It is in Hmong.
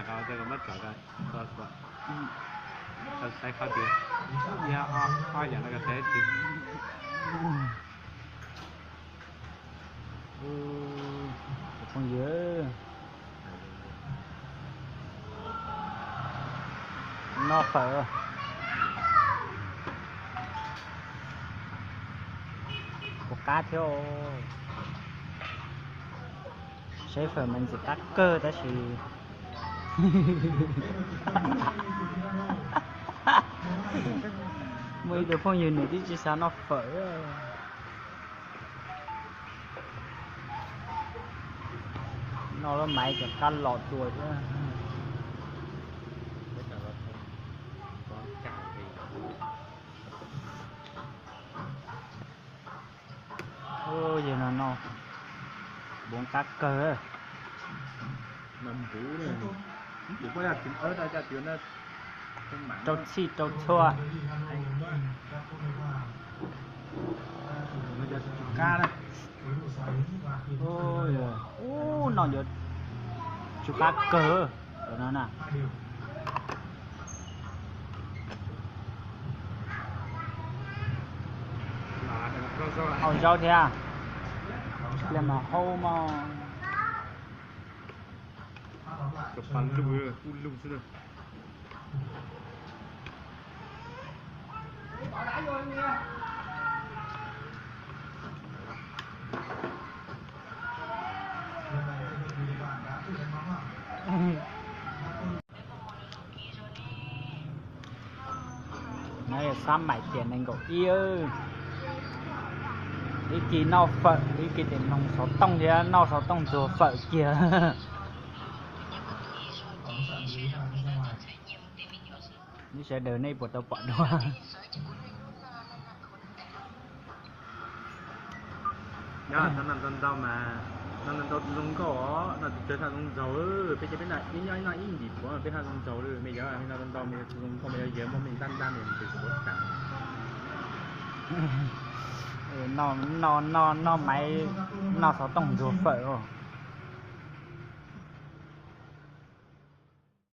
Tau, tau, koj muab tsom ko, koj, koj saib qhov twg, yog ob, ob yam no koj saib twg. Phooj ywg, noj fawm, kuv qab thiab. Saib fawm mas ntxim qab kawg tab sis muaj ib tug phooj ywg nws twb tsis xav noj fawm. Noj lub maiv ces qab los dua thiab. Ua yog no no, npoo qab kawg. Rau txhij rau txhua. Ub, no yuav tsw qab kawg cov no na. Hau zaub thiab. Pliag mas hau mog. Kuj lug xwb. Nov yog xab maim tiam nees nkaum ib, ib kis noj fawm, ib kis tias noog xov tooj thiab noj xov tooj ntxuag fawm kiag. Nej sawv daws nej puas tau pom dua? Nyob tau noj ntau ntau mas, noj ntau ntau tsis zoo nkauj os, noj tsis tsawg thiaj zoo nraug. Peb ces peb noj ib nyob noj ib ntim puav peb thiaj zoo nraug li. Me yawg me noj ntau ntau me yog tsis zoo nkauj, me yog yawg muaj me ntaj ntaj me tus suav tas. Noj, noj, noj, noj maiv, noj xov tooj ntxuag fawm.